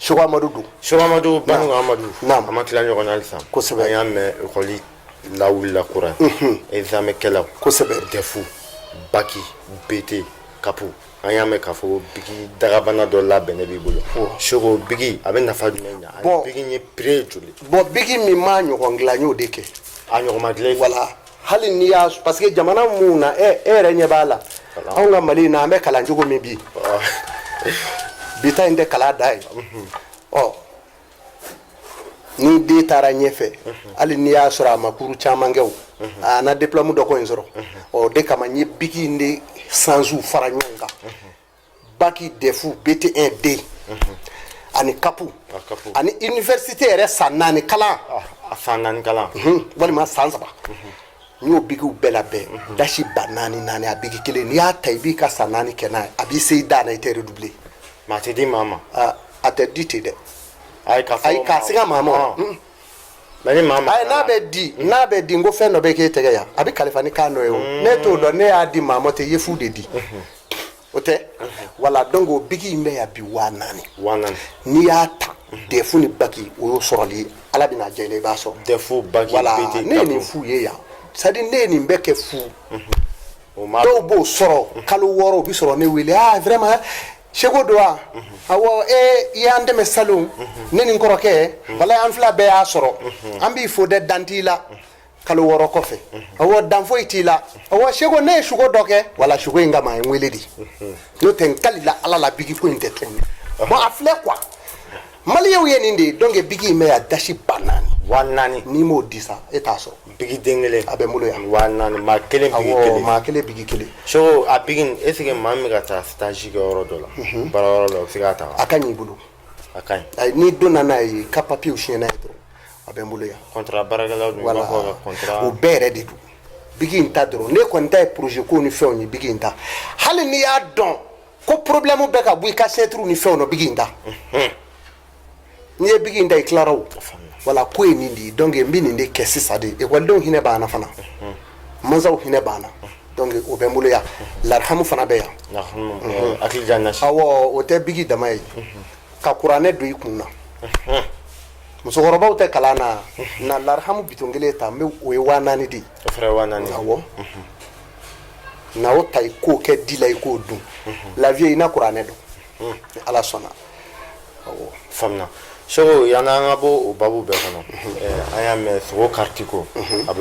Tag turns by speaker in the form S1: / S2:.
S1: Seko Amadu don.
S2: Seko Amadu, Baninko Amadu.
S1: Naam.
S2: An ma tila ɲɔgɔn na halisa.
S1: Kosɛbɛ.
S2: An y'a mɛn ekɔli lawulila kura, examen kɛlaw. DEF, bac, BT, CAP. An y'a mɛn k'a fɔ ko biki dagabana dɔ labɛnnen b'i bolo. Seko, biki a bɛ nafa jumɛn ɲa? Ani
S1: Bon.
S2: biki ye prix ye joli?
S1: Bon, biki min m'a ɲɔgɔn dilan, n y'o de kɛ.
S2: A ɲɔgɔn ma dilan i fɛ?
S1: Voilà, hali n'i y'a, parce que jamana mun na, e yɛrɛ ɲɛ b'a la, anw ka Mali in na, an bɛ kalan cogo min bi, bi ta in tɛ kalan da ye. Ɔ, ni den taara ɲɛfɛ, hali n'i y'a sɔrɔ a ma kuru caman kɛ, o a na diplôme dɔ ko in sɔrɔ. Ɔ, o de kama n ye biki in de sansiw fara ɲɔgɔn kan: bac, DEF, BT1, D ani CAP.
S2: A CAP.
S1: Ani université yɛrɛ san 4 kalan.
S2: A san 4 kalan.
S1: Walima san 3. N y'o bikiw bɛɛ labɛn, dasi 4000 naani a biki kelen. N'i y'a ta, i b'i ka san 4 kɛ n'a ye, a b'i se i dan na, i tɛ redoubler.
S2: Mais a tɛ di maa ma?
S1: A, a tɛ di ten dɛ.
S2: Ayi, k'a fɔ
S1: Ayi, k'a siga maa ma o.
S2: Mais ni maa ma
S1: Ayi, n'a bɛ di, n ko fɛn dɔ bɛ k'e tɛgɛ yan, a bɛ kalifa ni kan dɔ ye. O ne t'o dɔn, ne y'a di maa ma tɛ, i ye fu de di, o tɛ. Voilà, donc o biki in bɛ yan bi, 4000.
S2: 4000.
S1: N'i y'a ta, DEF ni bac, o y'o sɔrɔli, Ala bɛna diya i la, i b'a sɔrɔ.
S2: DEF, bac,
S1: Voilà.
S2: BT,
S1: Ne ye nin
S2: CAP.
S1: f'u ye yan, c'est à dire ne ye nin bɛɛ kɛ fu.
S2: O ma
S1: Dɔw b'o sɔrɔ kalo 6, u bɛ sɔrɔ ne wele: "Ah, vraiment, Seko don wa? Awɔ, e i y'an dɛmɛ salon, ne ni n kɔrɔkɛ, walayi, an fila bɛɛ y'a sɔrɔ, an b'i fo dɛ, dan t'i la." Kalo 6 kɔfɛ: "Awɔ, dan foyi t'i la. Awɔ, Seko, ne ye sugo dɔ kɛ." Wala sugo in kama a ye n wele de, n'o tɛ n kalila Ala la, biki ko in tɛ tuguni. Bon, a filɛ quoi, maliyɛnw ye nin de ye. Donc biki in bɛ yan, dasi 4000.
S2: 4000.
S1: N'i m'o di sa, e t'a sɔrɔ.
S2: Biki den kelen.
S1: A bɛ n bolo yan.
S2: 4000, maa kelen biki
S1: Awɔ.
S2: kelen.
S1: Maa kelen, biki kelen.
S2: Seko, a biki nin, est ce que maa min bɛ ka taa stage kɛ yɔrɔ dɔ la, baara yɔrɔ la, o bɛ se k'a ta wa?
S1: A ka ɲi i bolo.
S2: A ka ɲi.
S1: Ayi, n'i donna n'a ye ka papiyew signé n'a ye dɔrɔn, a bɛ n bolo yan.
S2: Contrat baarakɛlaw dun, i b'a
S1: Voilà.
S2: fɔ ka contrat.
S1: O bɛɛ yɛrɛ de don. Biki in ta dɔrɔn, ne kɔni ta ye projet ko ni fɛnw ye. Biki in ta, hali n'i y'a dɔn ko problème bɛ ka bɔ i ka signature ni fɛnw na, biki in ta, n'i ye biki in ta, i tilara. O voilà, ko ye nin de ye. Donc n bɛ nin de kɛ sisan de. Ekɔlidenw hinɛ b'an na fana, mansaw hinɛ b'an na. Donc o bɛ n bolo yan, larihamu fana bɛ yan.
S2: Hakili jan nasi.
S1: Awɔ, o tɛ biki dama ye ka kuranɛ don i kun na. Musokɔrɔbaw tɛ kalan na, na larihamu bitɔn kelen ta, n bɛ o ye 4000 de ye.
S2: O fana ye 4000.
S1: Awɔ, na o ta, i k'o kɛ di la, i k'o dun la vie, i na kuranɛ dɔn ni Ala sɔnna. Awɔ.
S2: Faamuna. Seko, yanni an ka bɔ o babu bɛɛ kɔnɔ, an y'a mɛn sogo kariti ko a bɛ